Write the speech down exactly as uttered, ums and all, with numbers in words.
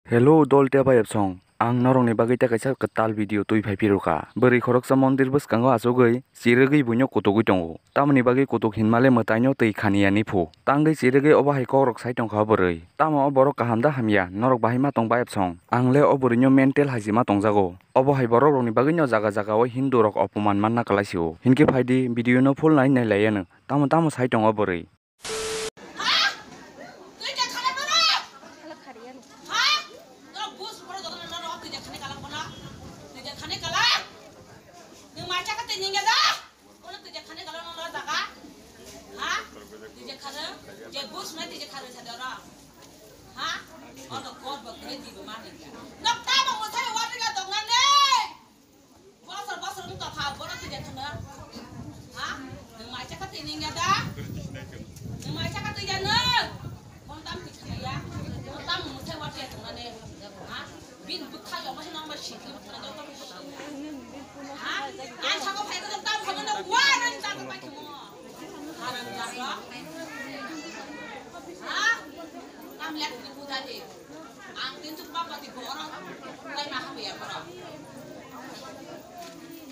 Hello, dol tei bayapsong. Ang norokni bagwi tei kaisa kwtal video twi phai phirukha. Bwrwi khoroksa mondir bwskango achugwi chirigwi buino kutugwi tongo. Tamoni bagwi kutuk hinmale mwtaino twi khaniyani phu. Tangwi chirigwi obo hai kokrok sai tongkha o bwrwi. Tamo o borok kaham da hamya? Norok bahai ma tong bayapsong? Ang le o bwrwino mental hai se ma tongjago. Obo hai borokrokni bagwino jaga jagao Hindurok opoman manna kwlaisio. Hinkhe phaidi video no full nai nai laiyanw. Tamo tamo sai tongo bwrwi. Ha? Twi je khare bono? Ha? Norok bus bono jotono norok twi je khane kala bono. Twi je khane kala? Nwng mai chakha twi ningya da? Bono twi je khane kala nono jaga? Ha? Twi je khare? Je bus na twi je khare sa doro? Ha? Ono god bo kre di bo mani. Nok ta bo mo sai wa ri ga dong na ne. Bosor bosor wng tongkha, bono twi de khwna. Ha? Nwng mai chakha twi ningya da? Nwng mai chakha twi ya nwng? Bono tam twi khwna ya? Bono tam mwthai wa twi ya tongmani? Ha? Bini bwkha yokma se nokma sikli bwkha joto bwkha. Ha? Ang sabo phai ko tam khwna no wa nang ta ta pai khwmo. Haram jaro. Ha? Tam lek ni buda de. Ang tin tu papa di borok. Lai ma ha ya borok.